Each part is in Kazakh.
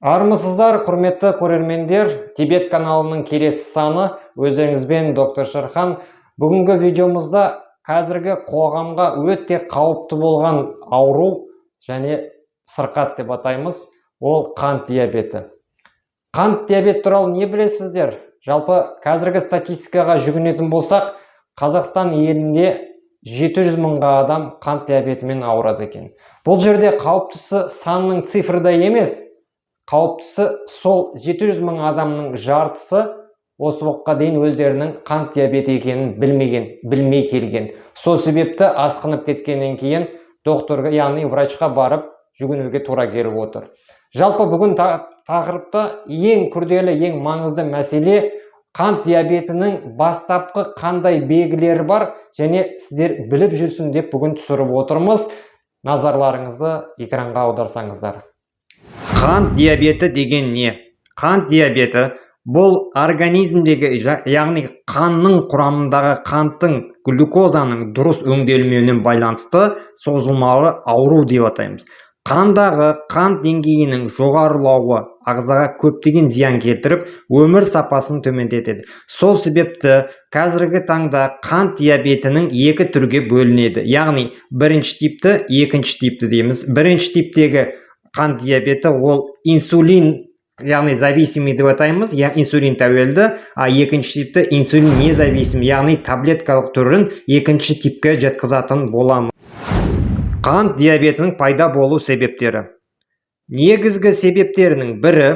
Армысыздар, құрметті көрермендер! Тибет каналының келесі саны, өздеріңізбен доктор Шерхан. Бүгінгі видеомызда қазіргі қоғамға өте қауіпті болған ауру және сырқат деп атаймыз, ол қант диабеті. Қант диабет туралы не білесіздер? Жалпы, қазіргі статистикаға жүгінетін болсақ, Қазақстан елінде 700 мыңға адам қант диабетімен ауырады екен. Бұл жерде қауіптісі санның цифрда емес, қауіптісі сол 700 мың адамның жартысы осы уақытқа дейін өздерінің қант диабеті екенін білмеген, білмей келген. Сол себепті асқынып кеткеннен кейін докторға, яғни врачқа барып жүгінуге тура келіп отыр. Жалпы, бүгін тақырыпта ең күрделі, ең маңызды мәселе: қант диабетінің бастапқы қандай белгілері бар және сіздер біліп жүрсін деп бүгін түсіріп отырмыз. Назарларыңызды экранға аударсаңыздар. Қант диабеті деген не? Қант диабеті бұл организмдегі, яғни қанның құрамындағы қанттың, глюкозаның дұрыс өңделмеуінен байланысты созылмалы ауру деп атаймыз. Қандағы қант деңгейінің жоғарылауы ағзаға көптеген зиян келтіріп, өмір сапасын төмендетеді. Сол себепті қазіргі таңда қант диабетінің екі түрге бөлінеді, яғни бірінші типті, екінші типті дейміз. Бірінші типтегі қант диабеті ол инсулин, яғни зависимый деп атаймыз, я инсулин тәуелді, а екінші типті инсулин независимый, яғни таблеткалық түрін екінші типке жатқызатын боламыз. Қант диабетінің пайда болу себептері. Негізгі себептерінің бірі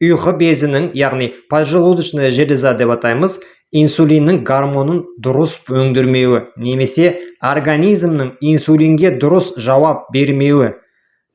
ұйқы безінің, яғни поджелудочная железа деп атаймыз, инсулиннің гормонын дұрыс өндірмеуі немесе организмнің инсулинге дұрыс жауап бермеуі.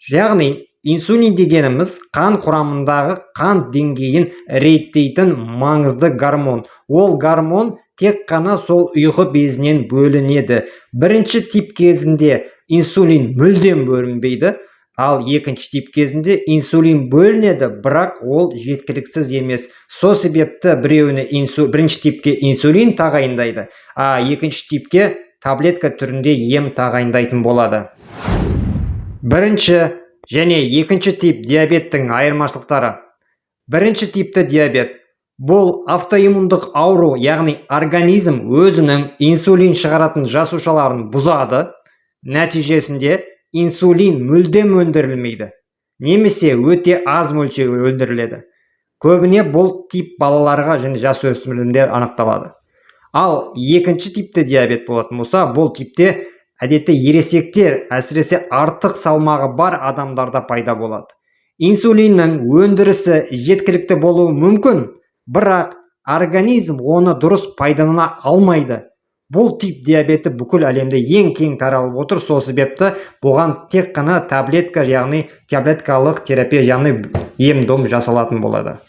Яғни инсулин дегеніміз қан құрамындағы қант деңгейін реттейтін маңызды гормон. Ол гормон тек қана сол ұйқы безінен бөлінеді. Бірінші тип кезінде инсулин мүлдем бөлінбейді, ал екінші тип кезінде инсулин бөлінеді, бірақ ол жеткіліксіз емес. Сол себепті біреуіне бірінші типке инсулин тағайындайды, а екінші типке таблетка түрінде ем тағайындайтын болады. Бірінші және екінші тип диабеттің айырмашылықтары. Бірінші типті диабет бұл автоиммундық ауру, яғни организм өзінің инсулин шығаратын жасушаларын бұзады. Нәтижесінде инсулин мүлдем өндірілмейді немесе өте аз мөлшерде өндіріледі. Көбіне бұл тип балаларға және жасөспірімдер анықталады. Ал екінші типті диабет болатын болса, бұл типте әдетте ересектер, әсіресе артық салмағы бар адамдарда пайда болады. Инсулиннің өндірісі жеткілікті болуы мүмкін, бірақ организм оны дұрыс пайдалана алмайды. Бұл тип диабеті бүкіл әлемде ең кең таралып отыр. Сол себепті бұған тек қана таблетка, яғни таблеткалық терапия, яғни ем дом жасалатын болады.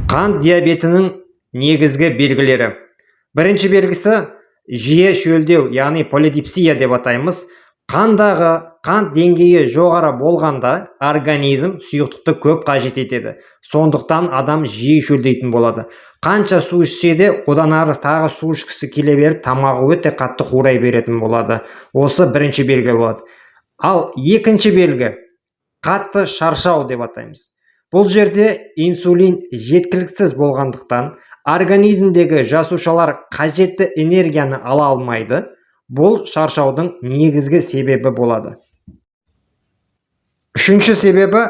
Қант диабетінің негізгі белгілері. Бірінші белгісі жиі шөлдеу, яғни полидипсия деп атаймыз. Қандағы қант деңгейі жоғары болғанда, организм сұйықтықты көп қажет етеді. Сондықтан адам жиі шөлдейтін болады. Қанша су ішсе де, одан ары тағы су ішкісі келе беріп, тамағы өте қатты қурай беретін болады. Осы бірінші белгі болады. Ал екінші белгі қатты шаршау деп атаймыз. Бұл жерде инсулин жеткіліксіз болғандықтан, организмдегі жасушалар қажетті энергияны ала алмайды. Бұл шаршаудың негізгі себебі болады. Үшінші себебі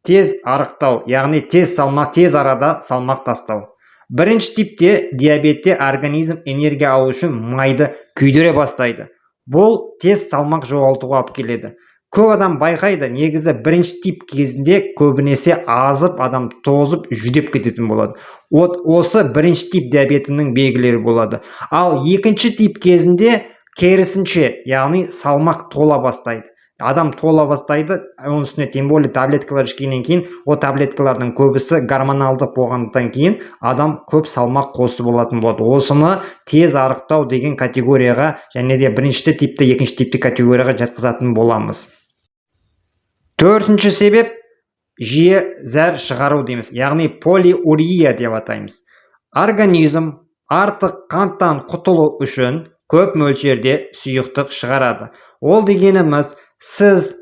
тез арықтау, яғни тез салмақ, тез арада салмақ тастау. Бірінші типте диабетте организм энергия алу үшін майды күйдіре бастайды. Бұл тез салмақ жоғалтуға алып келеді. Көп адам байқайды, негізі бірінші тип кезінде көбінесе азып, адам тозып, жүдеп кететін болады. Вот осы бірінші тип диабетінің белгілері болады. Ал екінші тип кезінде керісінше, яғни салмақ тола бастайды, адам тола бастайды. Оның үстіне, тем более, таблеткалар ішкеннен кейін, ол таблеткалардың көбісі гормоналдық болғандықтан кейін, адам көп салмақ қосып болатын болады. Осыны тез арықтау деген категорияға және де бірінші типті, екінші типті категорияға жатқызатын боламыз. Төртінші себеп жиі зәр шығару дейміз, яғни полиурия деп атаймыз. Организм артық қанттан құтылу үшін көп мөлшерде сұйықтық шығарады. Ол дегеніміз, сіз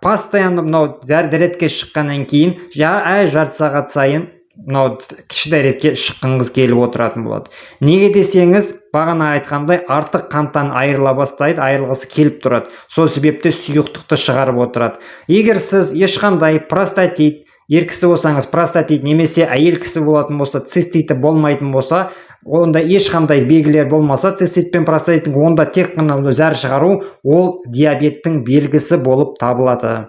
Постоянно мынау дәретке шыққаннан кейін әр жарты сағат сайын мынау кіші дәретке шыққыңыз келіп отыратын болады. Неге десеңіз, бағана айтқандай, артық қанттан айырыла бастайды, айырылғысы келіп тұрады, сол себепті сұйықтықты шығарып отырады. Егер сіз ешқандай простатит, ер кісі болсаңыз простатит немесе әйел кісі болатын болса циститі болмайтын болса, онда ешқандай белгілер болмаса цистит пен простатиттің, онда тек қана зәр шығару ол диабеттің белгісі болып табылады.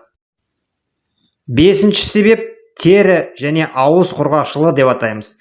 Бесінші себеп – тері және ауыз құрғақшылығы деп атаймыз.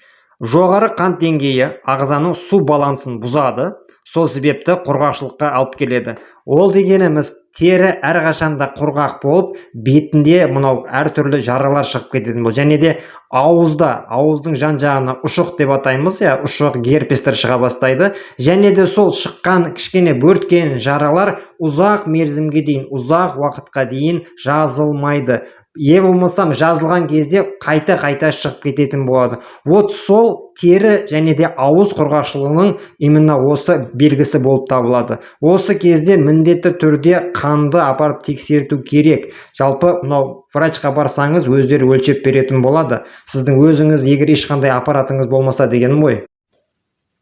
Жоғары қант деңгейі ағзаның су балансын бұзады, сол себепті құрғақшылыққа алып келеді. Ол дегеніміз, тері әрқашанда құрғақ болып, бетінде мынау әртүрлі жаралар шығып кететін болады. Және де ауызда, ауыздың жан жағына ұшық деп атаймыз, иә, ұшық, герпестер шыға бастайды. Және де сол шыққан кішкене бөрткен жаралар ұзақ мерзімге дейін, ұзақ уақытқа дейін жазылмайды, е болмасам жазылған кезде қайта-қайта шығып кететін болады. Вот сол тері және де ауыз құрғақшылығының именно осы белгісі болып табылады. Осы кезде міндетті түрде қанды апарып тексерту керек. Жалпы мынау врачқа барсаңыз, өздері өлшеп беретін болады, сіздің өзіңіз егер ешқандай аппаратыңыз болмаса дегенім ғой.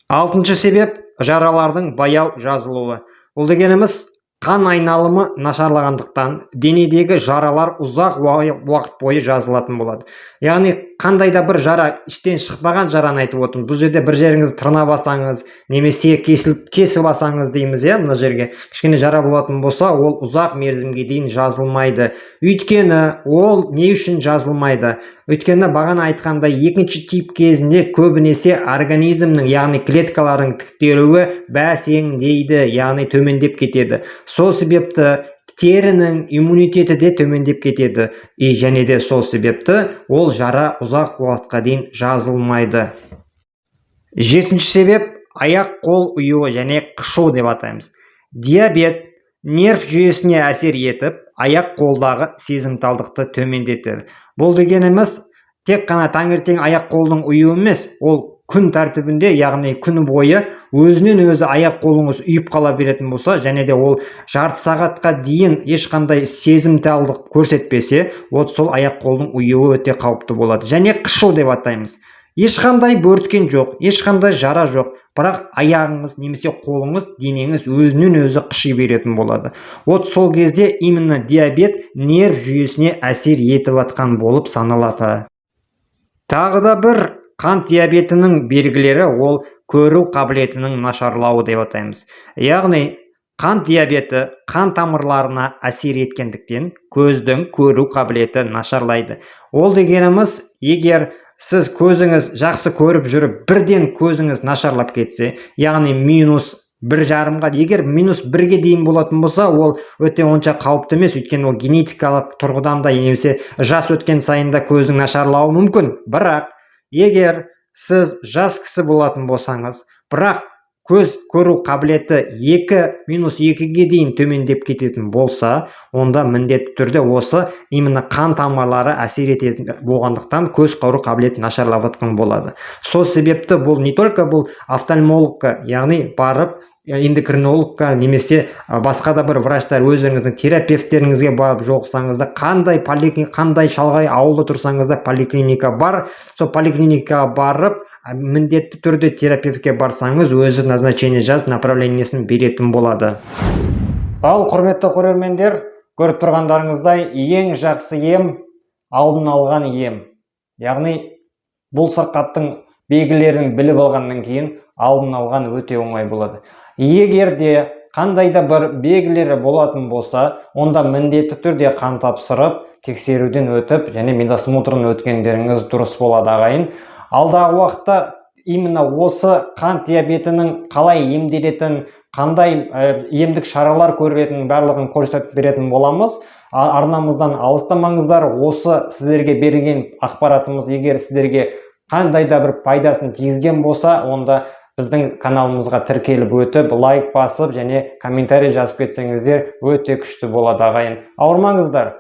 Алтыншы себеп – жаралардың баяу жазылуы. Бұл дегеніміз, қан айналымы нашарлағандықтан денедегі жаралар ұзақ уақыт бойы жазылатын болады. Яғни қандай да бір жара, іштен шықпаған жараны айтып отырмын бұл жерде. Бір жеріңізді тырнап алсаңыз немесе кесіліп, кесіп алсаңыз дейміз, иә, мына жерге кішкене жара болатын болса, ол ұзақ мерзімге дейін жазылмайды. Өйткені ол не үшін жазылмайды? Өйткені бағана айтқандай, екінші тип кезінде көбінесе организмнің, яғни клеткалардың тіктелуі бәсеңдейді, яғни төмендеп кетеді. Сол себепті терінің иммунитеті де төмендеп кетеді и және де сол себепті ол жара ұзақ уақытқа дейін жазылмайды. Жетінші себеп – аяқ қол ұюы және қышу деп атаймыз. Диабет нерв жүйесіне әсер етіп, аяқ қолдағы сезімталдықты төмендетеді. Бұл дегеніміз, тек қана таңертең аяқ қолдың ұюы емес, ол күн тәртібінде, яғни күні бойы өзінен өзі аяқ қолыңыз ұйып қала беретін болса және де ол жарты сағатқа дейін ешқандай сезімталдық көрсетпесе, вот сол аяқ қолдың ұюы өте қауіпті болады. Және қышу деп атаймыз. Ешқандай бөрткен жоқ, ешқандай жара жоқ, бірақ аяғыңыз немесе қолыңыз, денеңіз өзінен өзі қыши беретін болады. Вот сол кезде именно диабет нерв жүйесіне әсер етіп жатқан болып саналады. Тағы да бір қант диабетінің белгілері – ол көру қабілетінің нашарлауы деп атаймыз. Яғни қант диабеті қан тамырларына әсер еткендіктен, көздің көру қабілеті нашарлайды. Ол дегеніміз, егер сіз көзіңіз жақсы көріп жүріп, бірден көзіңіз нашарлап кетсе, яғни -1,5-ға, егер -1-ге дейін болатын болса, ол өте онша қауіпті емес, өйткені ол генетикалық тұрғыдан да немесе жас өткен сайын да көздің нашарлауы мүмкін. Бірақ егер сіз жас кісі болатын болсаңыз, бірақ көз көру қабілеті 2, -2-ге дейін төмендеп кететін болса, онда міндетті түрде осы именно қан тамырлары әсер ететін болғандықтан, көз көру қабілеті нашарлап жатқан болады. Сол себепті бұл не только бұл офтальмологқа, яғни барып эндокринологқа немесе басқа да бір врачтар, өздеріңіздің терапевттеріңізге барып жолықсаңыз да, қандай қандай шалғай ауылда тұрсаңыз да, поликлиника бар. Сол поликлиникаға барып, міндетті түрде терапевтке барсаңыз, өзі назначение жазып, направлениесін беретін болады. Ал құрметті көрермендер, көріп тұрғандарыңыздай, ең жақсы ем – алдын алған ем. Яғни бұл сырқаттың белгілерін біліп алғаннан кейін алдын алған өте оңай болады. Егер де қандай да бір белгілері болатын болса, онда міндетті түрде қан тапсырып, тексеруден өтіп және медосмотрдан өткендеріңіз дұрыс болады, ағайын. Алдағы уақытта именно осы қант диабетінің қалай емделетін, қандай емдік шаралар көрілетінін, барлығын көрсетіп беретін боламыз. Арнамыздан алыстамаңыздар. Осы сіздерге берген ақпаратымыз егер сіздерге қандай да бір пайдасын тигізген болса, онда біздің каналымызға тіркеліп өтіп, лайк басып және комментарий жазып кетсеңіздер, өте күшті болады, ағайын. Ауырмаңыздар.